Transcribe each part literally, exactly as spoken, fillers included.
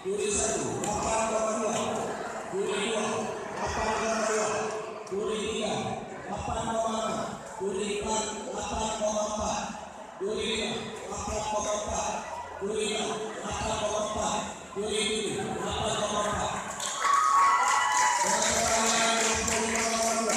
Juri satu, lapan koma dua. Juri dua, lapan koma dua. Juri tiga, lapan koma enam. Juri empat, lapan koma empat. Juri lima, lapan koma empat. Juri enam, lapan koma empat. Juri tujuh, lapan koma empat. Dengan perolehan dua puluh lima koma dua.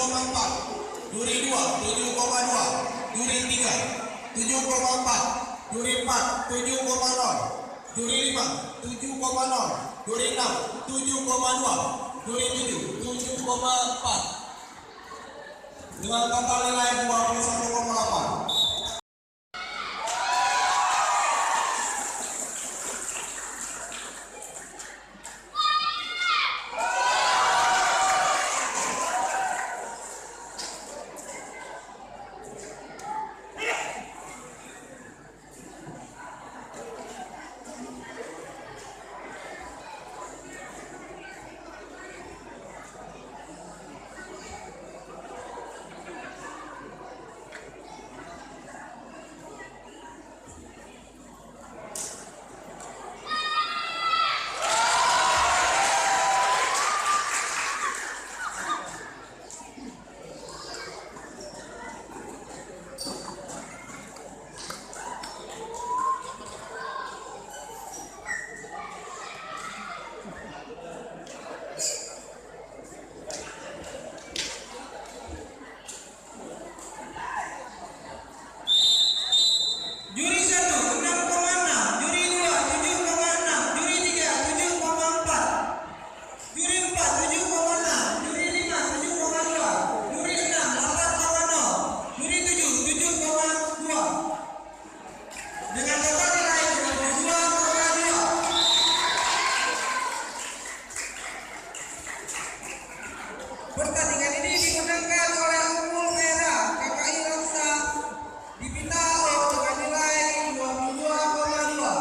empat, juri dua, tujuh koma dua, juri tiga, tujuh koma empat, juri empat, tujuh koma nol, juri lima, tujuh koma nol, juri enam, tujuh koma dua, juri tujuh, tujuh koma empat. Dengan total nilai dua puluh satu koma delapan. Juri satu, enam koma enam. Juri dua, tujuh koma enam. Juri tiga, tujuh koma empat. Juri empat, tujuh koma enam. Juri lima, tujuh koma dua. Juri enam, lapan koma nol. Juri tujuh, tujuh koma dua. Dengan total nilai dua puluh dua koma dua. Pertandingan ini dimenangkan oleh Ummul Khaira, K K I Raksa, Dipita Ôk dengan nilai dua puluh dua koma dua.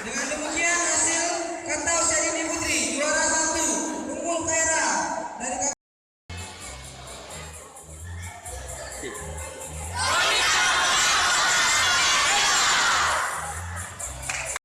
Dengan demikian, hasil kata Syahrini Putri, juara satu, Ummul Khaira dari